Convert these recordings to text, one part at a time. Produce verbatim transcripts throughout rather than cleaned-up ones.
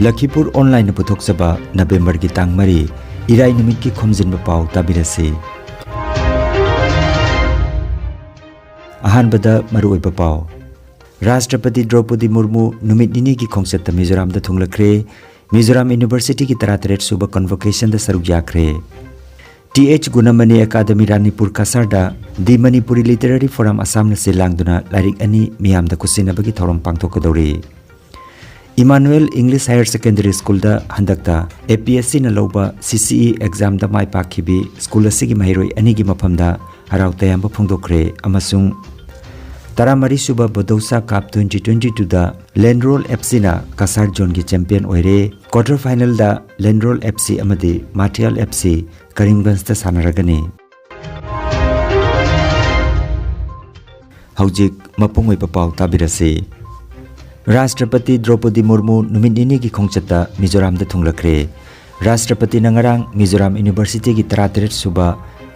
ꯂꯈꯤꯄꯨꯔ ꯑꯣꯟꯂꯥꯏꯟꯅ ꯄꯨꯊꯣꯛꯆꯕ ꯅꯕꯦꯝꯕꯔꯒꯤ ꯇꯥꯡ ꯃꯔꯤ, ꯏꯔꯥꯏ ꯅꯨꯃꯤꯠꯀꯤ ꯈꯣꯝꯖꯤꯟꯕ ꯄꯥꯎ ꯇꯥꯕꯤꯔꯁꯤ꯫ ꯑꯍꯥꯟꯕꯗ ꯃꯔꯨꯑꯣꯏꯕ ꯄꯥꯎ꯫ ꯔꯥꯁꯇ꯭ꯔꯄꯇꯤ ꯗ꯭ꯔꯧꯄꯗꯤ ꯃꯨꯔꯃꯨ ꯅꯨꯃꯤꯠ ꯅꯤꯅꯤꯒꯤ ꯈꯣꯡꯆꯠꯇ ꯃꯤꯖꯣꯔꯥꯝꯗ ꯊꯨꯡꯂꯈ꯭ꯔꯦ꯫ ꯃꯤꯖꯣꯔꯥꯝ ꯌꯨꯅꯤꯚꯔꯁꯤꯇꯤꯒꯤ ꯇꯔꯥꯇꯔꯦꯠ ꯁꯨꯕ ꯀꯟꯚꯣꯀꯦꯁꯟꯗ ꯁꯔꯨꯛ ꯌꯥꯈ꯭ꯔꯦ꯫ T H Gunamani academy Ranipur ꯀꯁꯥꯔꯗ ꯗꯤ ꯃꯅꯤꯄꯨꯔꯤ ꯂꯤꯇꯔꯦꯔꯤ ꯐꯣꯔꯝ ꯑꯁꯥꯝꯅ ꯁꯤꯜ ꯂꯥꯡꯗꯨꯅ ꯂꯥꯏꯔꯤꯛ ꯑꯅꯤ ꯃꯤꯌꯥꯝꯗ ꯈꯨꯠꯁꯤꯟꯅꯕꯒꯤ ꯊꯧꯔꯝ ꯄꯥꯡꯊꯣꯛꯀꯗꯧꯔꯤ꯫ ꯏꯃꯥꯅꯨꯑꯦꯜ ꯏꯪꯂꯤꯁ ꯍꯥꯌꯔ ꯁꯦꯀꯦꯟꯗꯔꯤ ꯁ꯭ꯀꯨꯜꯗ ꯍꯟꯗꯛꯇ ꯑꯦ ꯄꯤ ꯑꯦꯁ ꯁꯤꯅ ꯂꯧꯕ ꯁꯤ ꯁꯤ ꯏ ꯑꯦꯛꯖꯥꯝꯗ ꯃꯥꯏ ꯄꯥꯛꯈꯤꯕꯤ ꯁ꯭ꯀꯨꯜ ꯑꯁꯤꯒꯤ ꯃꯍꯩꯔꯣꯏ ꯑꯅꯤꯒꯤ ꯃꯐꯝꯗ ꯍꯔꯥꯎ ꯇꯌꯥꯝꯕ ꯐꯣꯡꯗꯣꯛꯈ꯭ꯔꯦ ꯑꯃꯁꯨꯡ ꯇꯔꯥꯃꯔꯤ ꯁꯨꯕ ꯕꯣꯗꯧꯁꯥ ꯀꯞ ꯇ꯭ꯋꯦꯟꯇꯤ ꯇ꯭ꯋꯦꯟꯇꯤ ꯇꯨꯗ ꯂꯦꯟꯔꯣꯜ ꯑꯦꯐ ꯁꯤꯅ ꯀꯁꯥꯔ ꯖꯣꯟꯒꯤ ꯆꯦꯝꯄꯤꯌꯟ ꯑꯣꯏꯔꯦ꯫ ꯀ꯭ꯋꯥꯔꯇꯔ ꯐꯥꯏꯅꯦꯜꯗ ꯂꯦꯟꯔꯣꯜ ꯑꯦꯐ ꯁꯤ ꯑꯃꯗꯤ ꯃꯥꯊꯤꯌꯥꯜ ꯑꯦꯐ ꯁꯤ ꯀꯔꯤꯝꯒꯟꯖꯇ ꯁꯥꯟꯅꯔꯒꯅꯤ꯫ ꯍꯧꯖꯤꯛ ꯃꯄꯨꯡ ꯑꯣꯏꯕ ꯄꯥꯎ ꯇꯥꯕꯤꯔꯁꯤ꯫ ꯔꯥꯁꯇ꯭ꯔꯄꯇꯤ ꯗ꯭ꯔꯧꯄꯗꯤ ꯃꯨꯔꯃꯨ ꯅꯨꯃꯤꯠ ꯅꯤꯅꯤꯒꯤ ꯈꯣꯡꯆꯠꯇ ꯃꯤꯖꯣꯔꯥꯝꯗ ꯊꯨꯡꯂꯈ꯭ꯔꯦ꯫ ꯔꯥꯁꯇ꯭ꯔꯄꯇꯤꯅ ꯉꯔꯥꯡ ꯃꯤꯖꯣꯔꯥꯝ ꯌꯨꯅꯤꯚꯔꯁꯤꯇꯤꯒꯤ ꯇꯔꯥꯇꯔꯦꯠ ꯁꯨꯕ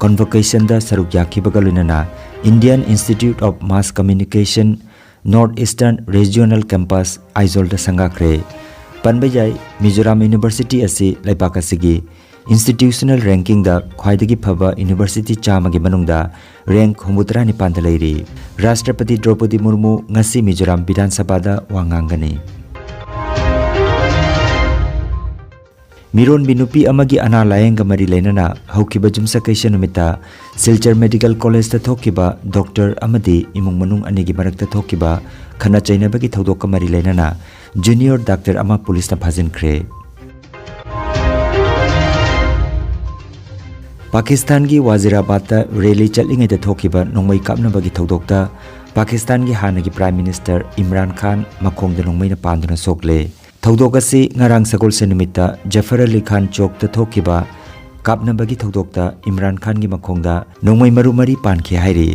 ꯀꯟꯚꯣꯀꯦꯁꯟꯗ ꯁꯔꯨꯛ ꯌꯥꯈꯤꯕꯒ ꯂꯣꯏꯅꯅ Indian Institute of Mass Communication North Eastern Regional Campus ꯑꯥꯏꯖꯣꯜꯗ ꯁꯪꯒꯥꯈ꯭ꯔꯦ꯫ ꯄꯟꯕ ꯌꯥꯏ, ꯃꯤꯖꯣꯔꯥꯝ ꯌꯨꯅꯤꯚꯔꯁꯤꯇꯤ ꯑꯁꯤ ꯂꯩꯕꯥꯛ ꯑꯁꯤꯒꯤ ꯏꯟꯁꯇꯤꯇ꯭ꯌꯨꯁꯅꯦꯜ ꯔꯦꯡꯀꯤꯡꯗ ꯈ꯭ꯋꯥꯏꯗꯒꯤ ꯐꯕ ꯌꯨꯅꯤꯚꯔꯁꯤꯇꯤ ꯆꯥꯝꯃꯒꯤ ꯃꯅꯨꯡꯗ ꯔꯦꯡꯛ ꯍꯨꯝꯐꯨꯇꯔꯥ ꯅꯤꯄꯥꯟꯗ ꯂꯩꯔꯤ꯫ ꯔꯥꯁꯇ꯭ꯔꯄꯇꯤ ꯗ꯭ꯔꯧꯄꯗꯤ ꯃꯨꯔꯃꯨ ꯉꯁꯤ ꯃꯤꯖꯣꯔꯥꯝ ꯕꯤꯙꯥꯟ ꯁꯚꯥꯗ ꯋꯥ ꯉꯥꯡꯒꯅꯤ꯫ ꯃꯤꯔꯣꯟꯕꯤ ꯅꯨꯄꯤ ꯑꯃꯒꯤ ꯑꯅꯥ ꯂꯥꯌꯦꯡꯒ ꯃꯔꯤ ꯂꯩꯅꯅ ꯍꯧꯈꯤꯕ ꯌꯨꯝꯁꯀꯩꯁ ꯅꯨꯃꯤꯠꯇ ꯁꯤꯜꯆꯔ ꯃꯦꯗꯤꯀꯦꯜ ꯀꯣꯂꯦꯖꯇ ꯊꯣꯛꯈꯤꯕ ꯗꯣꯛꯇꯔ ꯑꯃꯗꯤ ꯏꯃꯨꯡ ꯃꯅꯨꯡ ꯑꯅꯤꯒꯤ ꯃꯔꯛꯇ ꯊꯣꯛꯈꯤꯕ ꯈꯠꯅ ꯆꯩꯅꯕꯒꯤ ꯊꯧꯗꯣꯛꯀ ꯃꯔꯤ ꯂꯩꯅꯅ ꯖꯨꯅꯤꯌꯔ ꯗꯥꯛꯇꯔ ꯑꯃ ꯄꯨꯂꯤꯁꯅ ꯐꯥꯖꯤꯟꯈ꯭ꯔꯦ꯫ ꯄꯥꯀꯤꯁꯇꯥꯟꯒꯤ ꯋꯥꯖꯤꯔꯥꯕꯥꯗꯇ ꯔꯦꯂꯤ ꯆꯠꯂꯤꯉꯩꯗ ꯊꯣꯛꯈꯤꯕ ꯅꯣꯡꯃꯩ ꯀꯥꯞꯅꯕꯒꯤ ꯊꯧꯗꯣꯛꯇ ꯄꯥꯀꯤꯁꯇꯥꯟꯒꯤ ꯍꯥꯟꯅꯒꯤ ꯄ꯭ꯔꯥꯏꯝ ꯃꯤꯅꯤꯁꯇꯔ ꯏꯝꯔꯥꯟ ꯈꯥꯟ ꯃꯈꯣꯡꯗ ꯅꯣꯡꯃꯩꯅ ꯄꯥꯟꯗꯨꯅ ꯁꯣꯛꯂꯦ꯫ ꯊꯧꯗꯣꯛ ꯑꯁꯤ ꯉꯔꯥꯡ ꯁꯒꯣꯜꯁꯦꯟ ꯅꯨꯃꯤꯠꯇ ꯖꯐꯔ ꯑꯂꯤ ꯈꯥꯟ ꯆꯣꯛꯇ ꯊꯣꯛꯈꯤꯕ ꯀꯥꯞꯅꯕꯒꯤ ꯊꯧꯗꯣꯛꯇ ꯏꯝꯔꯥꯟ ꯈꯥꯟꯒꯤ ꯃꯈꯣꯡꯗ ꯅꯣꯡꯃꯩ ꯃꯔꯨ ꯃꯔꯤ ꯄꯥꯟꯈꯤ ꯍꯥꯏꯔꯤ꯫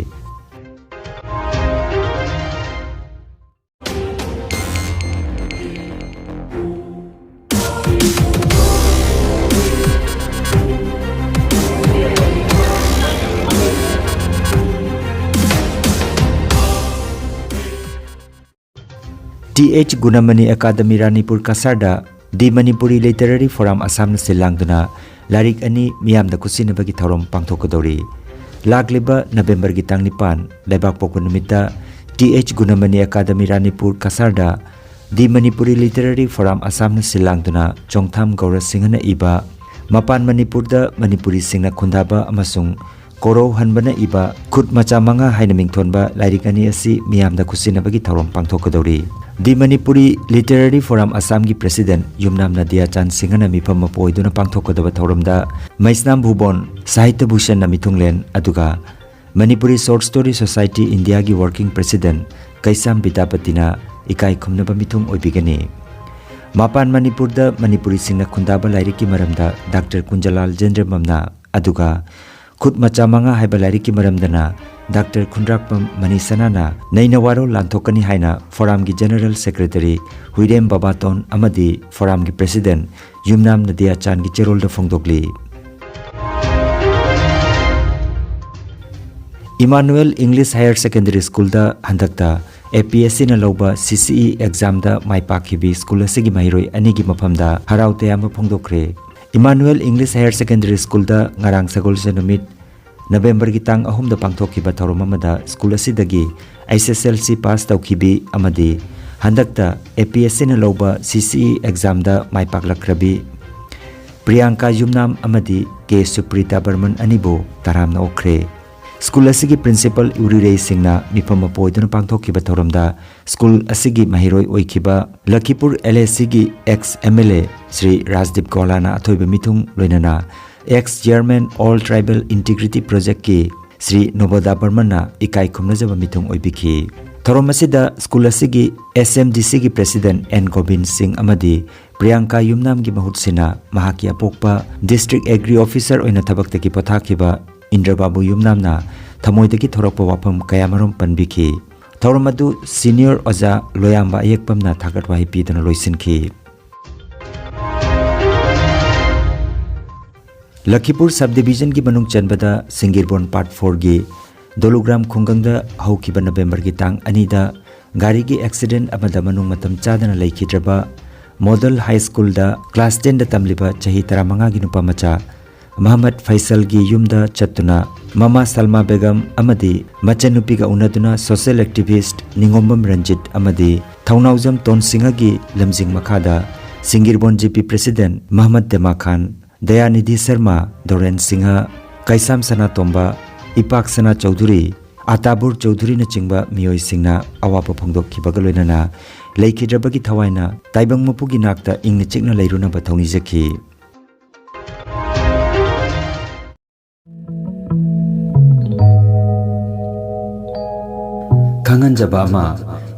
T H Gunamani academy Ranipur ꯀꯁꯥꯔꯗ The Manipuri Literary Forum Assamꯅ ꯁꯤꯜ ꯂꯥꯡꯗꯨꯅ ꯂꯥꯏꯔꯤꯛ ꯑꯅꯤ ꯃꯤꯌꯥꯝꯗ ꯈꯨꯠꯁꯤꯟꯅꯕꯒꯤ ꯊꯧꯔꯝ ꯄꯥꯡꯊꯣꯛꯀꯗꯧꯔꯤ꯫ ꯂꯥꯛꯂꯤꯕ ꯅꯕꯦꯝꯕꯔꯒꯤ ꯇꯥꯡ ꯅꯤꯄꯥꯟ, ꯂꯩꯕꯥꯛꯄꯣꯛꯄ ꯅꯨꯃꯤꯠꯇ, T H Gunamani academy Ranipur ꯀꯁꯥꯔꯗ The Manipuri Literary Forum Assamꯅ ꯁꯤꯜ ꯂꯥꯡꯗꯨꯅ ꯆꯣꯡꯊꯥꯝ ꯒꯧꯔ ꯁꯤꯡꯍꯅ ꯏꯕ ꯃꯄꯥꯟ ꯃꯅꯤꯄꯨꯔꯗ ꯃꯅꯤꯄꯨꯔꯤꯁꯤꯡꯅ ꯈꯨꯟꯗꯥꯕ ꯑꯃꯁꯨꯡ ꯀꯣꯔꯧ ꯍꯟꯕꯅ ꯏꯕ ꯈꯨꯠ ꯃꯆꯥ ꯃꯉꯥ ꯍꯥꯏꯅ ꯃꯤꯡꯊꯣꯟꯕ ꯂꯥꯏꯔꯤꯛ ꯑꯅꯤ ꯑꯁꯤ ꯃꯤꯌꯥꯝꯗ ꯈꯨꯠꯁꯤꯟꯅꯕꯒꯤ ꯊꯧꯔꯝ ꯄꯥꯡꯊꯣꯛꯀꯗꯧꯔꯤ꯫ The Manipuri Literary Forum Assamꯒꯤ president ꯌꯨꯝꯅꯥꯝ ꯅꯗꯤꯌꯥ ꯆꯥꯟ ꯁꯤꯡꯍꯅ ꯃꯤꯐꯝ ꯃꯄꯨ ꯑꯣꯏꯗꯨꯅ ꯄꯥꯡꯊꯣꯛꯀꯗꯕ ꯊꯧꯔꯝꯗ ꯃꯩꯁꯅꯥꯝ ꯚꯨꯕꯣꯟ, ꯁꯥꯍꯤꯇ꯭ꯌ ꯚꯨꯁꯟꯅ ꯃꯤꯊꯨꯡꯂꯦꯟ, ꯑꯗꯨꯒ Manipuri Short Story Society Indiaꯒꯤ working president ꯀꯩꯁꯥꯝ ꯕꯤꯗ꯭ꯌꯥꯄꯇꯤꯅ ꯏꯀꯥꯏ ꯈꯨꯝꯅꯕ ꯃꯤꯊꯨꯡ ꯑꯣꯏꯕꯤꯒꯅꯤ꯫ ꯃꯄꯥꯟ ꯃꯅꯤꯄꯨꯔꯗ ꯃꯅꯤꯄꯨꯔꯤꯁꯤꯡꯅ ꯈꯨꯟꯗꯥꯕ ꯂꯥꯏꯔꯤꯛꯀꯤ ꯃꯔꯝꯗ ꯗꯥꯛꯇꯔ ꯀꯨꯟꯖꯂꯥꯜ ꯖꯦꯟꯗ꯭ꯔꯃꯝꯅ, ꯑꯗꯨꯒ ꯈꯨꯠ ꯃꯆꯥ ꯃꯉꯥ ꯍꯥꯏꯕ ꯂꯥꯏꯔꯤꯛꯀꯤ ꯃꯔꯝꯗꯅ ꯗꯥꯛꯇꯔ ꯈꯨꯟꯗ꯭ꯔꯥꯛꯄꯝ ꯃꯅꯤꯁꯅꯥꯅ ꯅꯩꯅ ꯋꯥꯔꯣꯜ ꯂꯥꯟꯊꯣꯛꯀꯅꯤ ꯍꯥꯏꯅ Forumꯒꯤ General Secretary ꯍꯨꯏꯔꯦꯝ ꯕꯕꯥꯇꯣꯟ ꯑꯃꯗꯤ Forumꯒꯤ president ꯌꯨꯝꯅꯥꯝ ꯅꯗꯤꯌꯥ ꯆꯥꯟꯒꯤ ꯆꯦꯔꯣꯜꯗ ꯐꯣꯡꯗꯣꯛꯂꯤ꯫ Emmanuel English Higher Secondary Schoolꯗ ꯍꯟꯗꯛꯇ APSCꯅ ꯂꯧꯕ CCE examꯗ ꯃꯥꯏ ꯄꯥꯛꯈꯤꯕꯤ ꯁ꯭ꯀꯨꯜ ꯑꯁꯤꯒꯤ ꯃꯍꯩꯔꯣꯏ ꯑꯅꯤꯒꯤ ꯃꯐꯝꯗ ꯍꯔꯥꯎ ꯇꯌꯥꯝꯕ ꯐꯣꯡꯗꯣꯛꯈ꯭ꯔꯦ꯫ Emmanuel English Higher Secondary Schoolꯗ ꯉꯔꯥꯡ ꯁꯒꯣꯜꯁꯦꯟ ꯅꯨꯃꯤꯠ ꯅꯕꯦꯝꯕꯔꯒꯤ ꯇꯥꯡ ꯑꯍꯨꯝꯗ ꯄꯥꯡꯊꯣꯛꯈꯤꯕ ꯊꯧꯔꯝ ꯑꯃꯗ ꯁ꯭ꯀꯨꯜ ꯑꯁꯤꯗꯒꯤ HSLC pass ꯇꯧꯈꯤꯕꯤ ꯑꯃꯗꯤ ꯍꯟꯗꯛꯇ APSCꯅ ꯂꯧꯕ CCE examꯗ ꯃꯥꯏ ꯄꯥꯛꯂꯛꯈ꯭ꯔꯕꯤ ꯄ꯭ꯔꯤꯌꯥꯡꯀꯥ ꯌꯨꯝꯅꯥꯝ ꯑꯃꯗꯤ ꯀꯦ ꯁꯨꯄ꯭ꯔꯤꯇꯥ ꯕꯔꯃꯟ ꯑꯅꯤꯕꯨ ꯇꯔꯥꯝꯅ ꯑꯣꯛꯈ꯭ꯔꯦ꯫ ꯁ꯭ꯀꯨꯜ ꯑꯁꯤꯒꯤ principal ꯎꯔꯤꯔꯩꯁꯤꯡꯅ ꯃꯤꯐꯝ ꯃꯄꯨ ꯑꯣꯏꯗꯨꯅ ꯄꯥꯡꯊꯣꯛꯈꯤꯕ ꯊꯧꯔꯝꯗ ꯁ꯭ꯀꯨꯜ ꯑꯁꯤꯒꯤ ꯃꯍꯩꯔꯣꯏ ꯑꯣꯏꯈꯤꯕ ꯂꯈꯤꯄꯨꯔ LACꯒꯤ ex MLA ꯁ꯭ꯔꯤ ꯔꯥꯖꯗꯤꯞ ꯒꯣꯂꯥꯅ ꯑꯊꯣꯏꯕ ꯃꯤꯊꯨꯡ, ꯂꯣꯏꯅꯅ ex chairman All Tribal Integrity Projectꯀꯤ Shri ꯅꯣꯕꯣꯗꯥ ꯕꯔꯃꯟꯅ ꯏꯀꯥꯏ ꯈꯨꯝꯅꯖꯕ ꯃꯤꯊꯨꯡ ꯑꯣꯏꯕꯤꯈꯤ꯫ ꯊꯧꯔꯝ ꯑꯁꯤꯗ ꯁ꯭ꯀꯨꯜ ꯑꯁꯤꯒꯤ SMDCꯒꯤ president ꯑꯦꯟ ꯒꯣꯕꯤꯟ ꯁꯤꯡ ꯑꯃꯗꯤ ꯄ꯭ꯔꯤꯌꯥꯡꯀꯥ ꯌꯨꯝꯅꯥꯝꯒꯤ ꯃꯍꯨꯠ ꯁꯤꯟꯅ ꯃꯍꯥꯛꯀꯤ ꯑꯄꯣꯛꯄ district agri officer ꯑꯣꯏꯅ ꯊꯕꯛꯇꯒꯤ ꯄꯣꯊꯥꯈꯤꯕ ꯏꯟꯗ꯭ꯔꯕꯥꯕꯨ ꯌꯨꯝꯅꯥꯝꯅ ꯊꯃꯣꯏꯗꯒꯤ ꯊꯣꯔꯛꯄ ꯋꯥꯐꯝ ꯀꯌꯥꯃꯔꯨꯝ ꯄꯟꯕꯤꯈꯤ꯫ ꯊꯧꯔꯝ ꯑꯗꯨ senior ꯑꯣꯖꯥ ꯂꯣꯌꯥꯝꯕ ꯑꯌꯦꯛꯄꯝꯅ ꯊꯥꯒꯠ ꯋꯥꯍꯩ ꯄꯤꯗꯨꯅ ꯂꯣꯏꯁꯤꯟꯈꯤ꯫ ꯂꯈꯤꯄꯨꯔ subdivisionꯒꯤ ꯃꯅꯨꯡ ꯆꯟꯕꯗ ꯁꯤꯡꯒꯤꯔꯕꯣꯟ Part fourꯒꯤ ꯗꯣꯂꯨꯒ꯭ꯔꯥꯝ ꯈꯨꯡꯒꯪꯗ ꯍꯧꯈꯤꯕ ꯅꯕꯦꯝꯕꯔꯒꯤ ꯇꯥꯡ ꯑꯅꯤꯗ ꯒꯥꯔꯤꯒꯤ accident ꯑꯃꯗ ꯃꯅꯨꯡ ꯃꯇꯝ ꯆꯥꯗꯅ ꯂꯩꯈꯤꯗ꯭ꯔꯕ ꯃꯣꯗꯦꯜ ꯍꯥꯏ ꯁ꯭ꯀꯨꯜꯗ ꯀ꯭ꯂꯥꯁ ꯇꯦꯟꯗ ꯇꯝꯂꯤꯕ ꯆꯍꯤ ꯇꯔꯥꯃꯉꯥꯒꯤ ꯅꯨꯄꯥ ꯃꯆꯥ ꯃꯍꯃꯗ ꯐꯩꯁꯜꯒꯤ ꯌꯨꯝꯗ ꯆꯠꯇꯨꯅ ꯃꯃꯥ ꯁꯜꯃꯥ ꯕꯦꯒꯝ ꯑꯃꯗꯤ ꯃꯆꯟꯅꯨꯄꯤꯒ ꯎꯅꯗꯨꯅ ꯁꯣꯁꯤꯌꯦꯜ ꯑꯦꯛꯇꯤꯚꯤꯁ꯭ꯠ ꯅꯤꯉꯣꯝꯕꯝ ꯔꯟꯖꯤꯠ ꯑꯃꯗꯤ ꯊꯧꯅꯥꯎꯖꯝ ꯇꯣꯟꯁꯤꯡꯍꯒꯤ ꯂꯝꯖꯤꯡ ꯃꯈꯥꯗ ꯁꯤꯡꯒꯤꯔꯕꯣꯟ ꯖꯤ ꯄꯤ ꯄ꯭ꯔꯦꯁꯤꯗꯦꯟꯠ ꯃꯍꯃꯗ ꯗꯦꯃꯥ ꯈꯥꯟ, ꯗꯌꯥꯅꯤꯙꯤ ꯁꯔꯃ, ꯗꯣꯔꯦꯟ ꯁꯤꯡꯍ, ꯀꯩꯁꯥꯝ ꯁꯅꯥꯇꯣꯝꯕ, ꯏꯄꯥꯛ ꯁꯅꯥ ꯆꯧꯙꯨꯔꯤ, ꯑꯇꯥꯕꯨꯔ ꯆꯧꯙꯨꯔꯤꯅꯆꯤꯡꯕ ꯃꯤꯑꯣꯏꯁꯤꯡꯅ ꯑꯋꯥꯕ ꯐꯣꯡꯗꯣꯛꯈꯤꯕꯒ ꯂꯣꯏꯅꯅ ꯂꯩꯈꯤꯗ꯭ꯔꯕꯒꯤ ꯊꯋꯥꯏꯅ ꯇꯥꯏꯕꯪ ꯃꯄꯨꯒꯤ ꯅꯥꯛꯇ ꯏꯪꯅ ꯆꯤꯛꯅ ꯂꯩꯔꯨꯅꯕ ꯊꯧꯅꯤꯖꯈꯤ꯫ ꯈꯪꯍꯟꯖꯕ ꯑꯃ,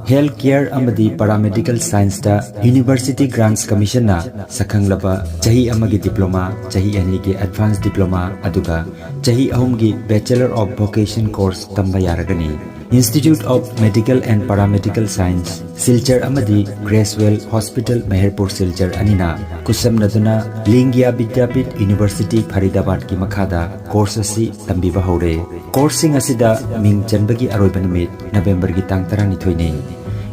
ꯍꯦꯜꯊ ꯀꯦꯌꯔ ꯑꯃꯗꯤ ꯄꯦꯔꯥꯃꯦꯗꯤꯀꯦꯜ ꯁꯥꯏꯟꯁꯇ ꯌꯨꯅꯤꯚꯔꯁꯤꯇꯤ ꯒ꯭ꯔꯥꯟꯠꯁ ꯀꯃꯤꯁꯟꯅ ꯁꯛꯈꯪꯂꯕ ꯆꯍꯤ ꯑꯃꯒꯤ ꯗꯤꯄ꯭ꯂꯣꯃꯥ, ꯆꯍꯤ ꯑꯅꯤꯒꯤ ꯑꯦꯗꯚꯥꯟꯁ ꯗꯤꯄ꯭ꯂꯣꯃꯥ, ꯑꯗꯨꯒ ꯆꯍꯤ ꯑꯍꯨꯝꯒꯤ ꯕꯦꯆꯦꯂꯔ ꯑꯣꯐ ꯚꯣꯀꯦꯁꯟ ꯀꯣꯔꯁ ꯇꯝꯕ ꯌꯥꯔꯒꯅꯤ꯫ Institute of medical and paramedical science, Silchar ꯑꯃꯗꯤ ꯒ꯭ꯔꯦꯁꯋꯦꯜ ꯍꯣꯁꯄꯤꯇꯥꯜ ꯃꯦꯍꯔꯄꯨꯔ ꯁꯤꯜꯆꯔ ꯑꯅꯤꯅ ꯈꯨꯠꯁꯝꯅꯗꯨꯅ ꯂꯤꯡꯒ꯭ꯌꯥ ꯕꯤꯗ꯭ꯌꯥꯄꯤꯊ ꯌꯨꯅꯤꯚꯔꯁꯤꯇꯤ ꯐꯔꯤꯗꯥꯕꯥꯗꯀꯤ ꯃꯈꯥꯗ ꯀꯣꯔꯁ ꯑꯁꯤ ꯇꯝꯕꯤꯕ ꯍꯧꯔꯦ꯫ ꯀꯣꯔꯁꯁꯤꯡ ꯑꯁꯤꯗ ꯃꯤꯡ ꯆꯟꯕꯒꯤ ꯑꯔꯣꯏꯕ ꯅꯨꯃꯤꯠ ꯅꯕꯦꯝꯕꯔꯒꯤ ꯇꯥꯡ ꯇꯔꯥꯅꯤꯊꯣꯏꯅꯤ꯫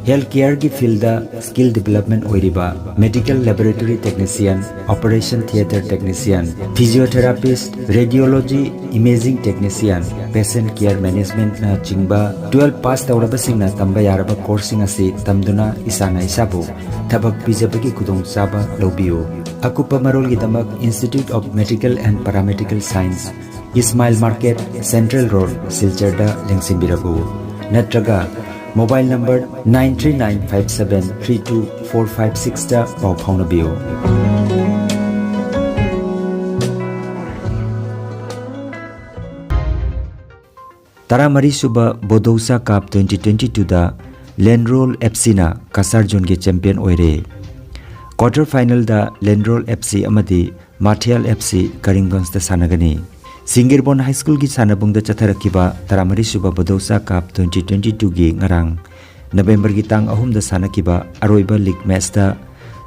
ꯍꯦꯜꯊ ꯀꯦꯌꯔꯒꯤ ꯐꯤꯜꯗ ꯁ꯭ꯀꯤꯜ ꯗꯤꯚꯦꯂꯞꯃꯦꯟꯠ ꯑꯣꯏꯔꯤꯕ medical laboratory technician, operation theatre technician, physiotherapist, radiology, imaging technician, patient care ꯃꯦꯅꯦꯖꯃꯦꯟꯠꯅꯆꯤꯡꯕ ꯇꯨꯋꯦꯜꯐ ꯄꯥꯁ ꯇꯧꯔꯕꯁꯤꯡꯅ ꯇꯝꯕ ꯌꯥꯔꯕ ꯀꯣꯔꯁꯁꯤꯡ ꯑꯁꯤ ꯇꯝꯗꯨꯅ ꯏꯁꯥꯅ ꯏꯁꯥꯕꯨ ꯊꯕꯛ ꯄꯤꯖꯕꯒꯤ ꯈꯨꯗꯣꯡꯆꯥꯕ ꯂꯧꯕꯤꯌꯨ꯫ ꯑꯀꯨꯞꯄ ꯃꯔꯣꯜꯒꯤꯗꯃꯛ institute of medical and paramedical science, Ismail market, central road, ꯁꯤꯜꯆꯔꯗ ꯂꯦꯡꯁꯤꯟꯕꯤꯔꯛꯎ, ꯅꯠꯇ꯭ꯔꯒ mobile number nine three nine five seven three two four five ꯁꯤꯛꯁꯇ ꯄꯥꯎ ꯐꯥꯎꯅꯕꯤꯌꯨ꯫ ꯇꯔꯥꯃꯔꯤꯁꯨꯕ ꯕꯣꯗꯧꯁꯥ ꯀꯞ ꯇ꯭ꯋꯦꯟꯇꯤ ꯇ꯭ꯋꯦꯟꯇꯤ ꯇꯨꯗ ꯂꯦꯟꯔꯣꯜ ꯑꯦꯐ ꯁꯤꯅ ꯀꯁꯥꯔ ꯖꯣꯟꯒꯤ ꯆꯦꯝꯄꯤꯌꯟ ꯑꯣꯏꯔꯦ꯫ ꯀ꯭ꯋꯥꯔꯇꯔ ꯐꯥꯏꯅꯦꯜꯗ ꯂꯦꯟꯔꯣꯜ ꯑꯦꯐ ꯁꯤ ꯑꯃꯗꯤ ꯃꯥꯊꯤꯌꯥꯜ ꯑꯦꯐ ꯁꯤ ꯀꯔꯤꯝꯒꯟꯖꯇ ꯁꯥꯟꯅꯒꯅꯤ꯫ ꯁꯤꯡꯒꯤꯔꯕꯣꯟ ꯍꯥꯏ ꯁ꯭ꯀꯨꯜꯒꯤ ꯁꯥꯟꯅꯕꯨꯡꯗ ꯆꯠꯊꯔꯛꯈꯤꯕ ꯇꯔꯥꯃꯔꯤꯁꯨꯕ ꯕꯣꯗꯧꯁꯥ ꯀꯞ ꯇ꯭ꯋꯦꯟꯇꯤ ꯇ꯭ꯋꯦꯟꯇꯤ ꯇꯨꯒꯤ ꯉꯔꯥꯡ ꯅꯕꯦꯝꯕꯔꯒꯤ ꯇꯥꯡ ꯑꯍꯨꯝꯗ ꯁꯥꯟꯅꯈꯤꯕ ꯑꯔꯣꯏꯕ ꯂꯤꯒ ꯃꯦꯆꯇ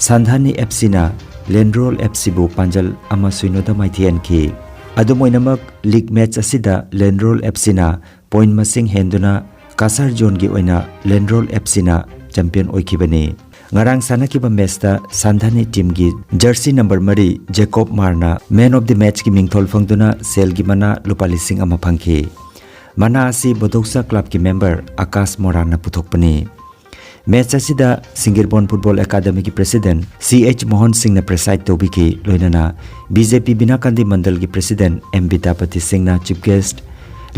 ꯁꯥꯟꯙꯥꯅꯤ ꯑꯦꯐ ꯁꯤꯅ ꯂꯦꯟꯔꯣꯜ ꯑꯦꯐ ꯁꯤꯕꯨ ꯄꯥꯟꯖꯜ ꯑꯃ ꯁꯤꯅꯣꯗ ꯃꯥꯏꯊꯤꯍꯟꯈꯤ꯫ ꯑꯗꯨꯝ ꯑꯣꯏꯅꯃꯛ, ꯂꯤꯒ ꯃꯦꯆ ꯑꯁꯤꯗ ꯂꯦꯟꯔꯣꯜ ꯑꯦꯐ ꯁꯤꯅ ꯄꯣꯏꯟꯠ ꯃꯁꯤꯡ ꯍꯦꯟꯗꯨꯅ ꯀꯁꯥꯔ ꯖꯣꯟꯒꯤ ꯑꯣꯏꯅ ꯂꯦꯟꯔꯣꯜ ꯑꯦꯐ ꯁꯤꯅ ꯆꯦꯝꯄꯤꯌꯟ ꯑꯣꯏꯈꯤꯕꯅꯤ꯫ ꯉꯔꯥꯡ ꯁꯥꯟꯅꯈꯤꯕ ꯃꯦꯆꯇ ꯁꯥꯟꯙꯥꯅꯤ ꯇꯤꯝꯒꯤ ꯖꯔꯁꯤ ꯅꯝꯕꯔ ꯃꯔꯤ ꯖꯦꯀꯣꯕ ꯃꯥꯔꯅ ꯃꯦꯟ ꯑꯣꯐ ꯗꯤ ꯃꯦꯆꯀꯤ ꯃꯤꯡꯊꯣꯜ ꯐꯪꯗꯨꯅ ꯁꯦꯜꯒꯤ ꯃꯅꯥ ꯂꯨꯄꯥ ꯂꯤꯁꯤꯡ ꯑꯃ ꯐꯪꯈꯤ꯫ ꯃꯅꯥ ꯑꯁꯤ ꯕꯣꯗꯧꯁꯥ ꯀ꯭ꯂꯕꯀꯤ ꯃꯦꯝꯕꯔ ꯑꯀꯥꯁ ꯃꯣꯔꯥꯟꯅ ꯄꯨꯊꯣꯛꯄꯅꯤ꯫ ꯃꯦꯆ ꯑꯁꯤꯗ ꯁꯤꯡꯒꯤꯔꯕꯣꯟ ꯐꯨꯠꯕꯣꯜ ꯑꯦꯀꯥꯗꯃꯤꯒꯤ ꯄ꯭ꯔꯦꯁꯤꯗꯦꯟ ꯁꯤ ꯑꯩꯆ ꯃꯣꯍꯟ ꯁꯤꯡꯅ ꯄ꯭ꯔꯦꯁꯥꯏꯗ ꯇꯧꯕꯤꯈꯤ꯫ ꯂꯣꯏꯅꯅ ꯕꯤ ꯖꯦ ꯄꯤ ꯕꯤꯅꯥꯀꯥꯟꯗꯤ ꯃꯟꯗꯜꯒꯤ ꯄ꯭ꯔꯦꯁꯤꯗꯦꯟ ꯑꯦꯝ ꯕꯤꯗ꯭ꯌꯥꯄꯇꯤ ꯁꯤꯡꯅ ꯆꯤꯐ ꯒꯦꯁ꯭ꯠ,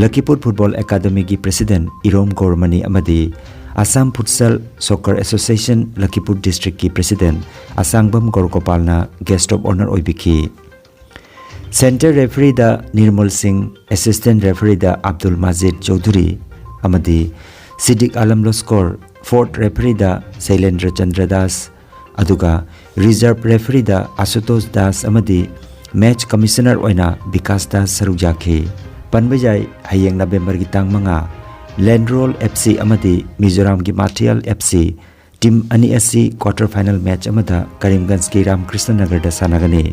ꯂꯈꯤꯄꯨꯔ ꯐꯨꯠꯕꯣꯜ ꯑꯦꯀꯥꯗꯃꯤꯒꯤ ꯄ꯭ꯔꯦꯁꯤꯗꯦꯟ ꯏꯔꯣꯝ ꯒꯧꯔꯃꯅꯤ ꯑꯃꯗꯤ Assam futsal soccer association Lakhipur ꯗꯤꯁꯇ꯭ꯔꯤꯛꯀꯤ ꯄ꯭ꯔꯦꯁꯤꯗꯦꯟ ꯑꯁꯥꯡꯕꯝ ꯒꯧꯔꯒꯣꯄꯥꯜꯅ ꯒꯦꯁ꯭ꯠ ꯑꯣꯐ ꯑꯣꯅꯔ ꯑꯣꯏꯕꯤꯈꯤ꯫ Centre referee Nirmal Singh, assistant referee Abdul Majid Chowdhury ꯑꯃꯗꯤ ꯁꯤꯗꯤꯛ ꯑꯂꯝ ꯂꯣꯁꯀꯣꯔ, ꯐꯣꯔꯊ ꯔꯦꯐꯔꯤꯗ ꯁꯩꯂꯦꯟꯗ꯭ꯔ ꯆꯟꯗ꯭ꯔ ꯗꯥꯁ, ꯑꯗꯨꯒ ꯔꯤꯖꯔꯚ ꯔꯦꯐꯔꯤꯗ ꯑꯁꯨꯇꯣꯁ ꯗꯥꯁ ꯑꯃꯗꯤ ꯃꯦꯆ ꯀꯃꯤꯁꯅꯔ ꯑꯣꯏꯅ ꯕꯤꯀꯥꯁ ꯗꯥꯁ ꯁꯔꯨꯛ ꯌꯥꯈꯤ꯫ ꯄꯟꯕ ꯌꯥꯏ, ꯍꯌꯦꯡ ꯅꯕꯦꯝꯕꯔꯒꯤ ꯇꯥꯡ ꯃꯉꯥ, ꯂꯦꯟꯔꯣꯜ ꯑꯦꯐ ꯁꯤ ꯑꯃꯗꯤ ꯃꯤꯖꯣꯔꯥꯝꯒꯤ ꯃꯥꯊꯤꯌꯥꯜ ꯑꯦꯐ ꯁꯤ ꯇꯤꯝ ꯑꯅꯤ ꯑꯁꯤ ꯀ꯭ꯋꯥꯇꯔ ꯐꯥꯏꯅꯦꯜ ꯃꯦꯆ ꯑꯃꯗ ꯀꯔꯤꯝꯒꯟꯖꯀꯤ ꯔꯥꯃꯀ꯭ꯔꯤꯁꯅ ꯅꯒꯔꯗ ꯁꯥꯟꯅꯒꯅꯤ꯫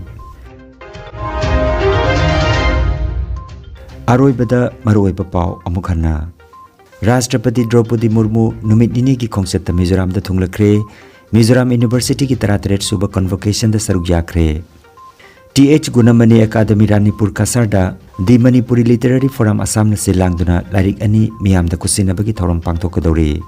ꯑꯔꯣꯏꯕꯗ ꯃꯔꯨꯑꯣꯏꯕ ꯄꯥꯎ ꯑꯃꯨꯛ ꯍꯟꯅ꯫ ꯔꯥꯁꯇ꯭ꯔꯄꯇꯤ ꯗ꯭ꯔꯧꯄꯗꯤ ꯃꯨꯔꯃꯨ ꯅꯨꯃꯤꯠ ꯅꯤꯅꯤꯒꯤ ꯈꯣꯡꯆꯠꯇ ꯃꯤꯖꯣꯔꯥꯝꯗ ꯊꯨꯡꯂꯈ꯭ꯔꯦ꯫ ꯃꯤꯖꯣꯔꯥꯝ ꯌꯨꯅꯤꯚꯔꯁꯤꯇꯤꯒꯤ ꯇꯔꯥꯇꯔꯦꯠ ꯁꯨꯕ ꯀꯟꯚꯣꯀꯦꯁꯟꯗ ꯁꯔꯨꯛ ꯌꯥꯈ꯭ꯔꯦ꯫ T H Gunamani academy Ranipur ꯀꯁꯥꯔꯗ ꯗꯤ ꯃꯅꯤꯄꯨꯔꯤ ꯂꯤꯇꯔꯦꯔꯤ ꯐꯣꯔꯝ ꯑꯁꯥꯝꯅ ꯁꯤꯜ ꯂꯥꯡꯗꯨꯅ ꯂꯥꯏꯔꯤꯛ ꯑꯅꯤ ꯃꯤꯌꯥꯝꯗ ꯈꯨꯠꯁꯤꯟꯅꯕꯒꯤ ꯊꯧꯔꯝ ꯄꯥꯡꯊꯣꯛꯀꯗꯧꯔꯤ꯫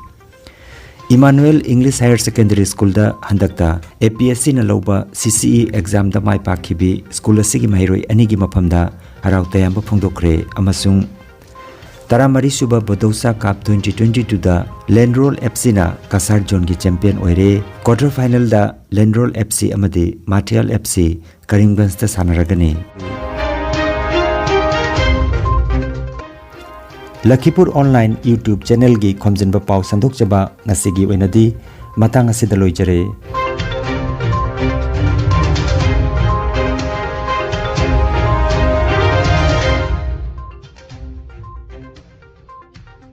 ꯏꯃꯥꯅꯨꯑꯦꯜ ꯏꯪꯂꯤꯁ ꯍꯥꯌꯔ ꯁꯦꯀꯦꯟꯗꯔꯤ ꯁ꯭ꯀꯨꯜꯗ ꯍꯟꯗꯛꯇ ꯑꯦ ꯄꯤ ꯑꯦꯁ ꯁꯤꯅ ꯂꯧꯕ ꯁꯤ ꯁꯤ ꯏ ꯑꯦꯛꯖꯥꯝꯗ ꯃꯥꯏ ꯄꯥꯛꯈꯤꯕꯤ ꯁ꯭ꯀꯨꯜ ꯑꯁꯤꯒꯤ ꯃꯍꯩꯔꯣꯏ ꯑꯅꯤꯒꯤ ꯃꯐꯝꯗ ꯍꯔꯥꯎ ꯇꯌꯥꯝꯕ ꯐꯣꯡꯗꯣꯛꯈ꯭ꯔꯦ ꯑꯃꯁꯨꯡ ꯇꯔꯥꯃꯔꯤ ꯁꯨꯕ ꯕꯣꯗꯧꯁꯥ ꯀꯞ ꯇ꯭ꯋꯦꯟꯇꯤ ꯇ꯭ꯋꯦꯟꯇꯤ ꯇꯨꯗ ꯂꯦꯟꯔꯣꯜ ꯑꯦꯐ ꯁꯤꯅ ꯀꯁꯥꯔ ꯖꯣꯟꯒꯤ ꯆꯦꯝꯄꯤꯌꯟ ꯑꯣꯏꯔꯦ꯫ ꯀ꯭ꯋꯥꯇꯔ ꯐꯥꯏꯅꯦꯜꯗ ꯂꯦꯟꯔꯣꯜ ꯑꯦꯐ ꯁꯤ ꯑꯃꯗꯤ ꯃꯥꯊꯤꯌꯥꯜ ꯑꯦꯐ ꯁꯤ ꯀꯔꯤꯝꯒꯟꯖꯇ ꯁꯥꯟꯅꯔꯒꯅꯤ꯫ ꯂꯈꯤꯄꯨꯔ ꯑꯣꯟꯂꯥꯏꯟ YouTube ꯆꯦꯅꯦꯜꯒꯤ ꯈꯣꯝꯖꯤꯟꯕ ꯄꯥꯎ ꯁꯟꯗꯣꯛꯆꯕ ꯉꯁꯤꯒꯤ ꯑꯣꯏꯅꯗꯤ ꯃꯇꯥꯡ ꯑꯁꯤꯗ ꯂꯣꯏꯖꯔꯦ꯫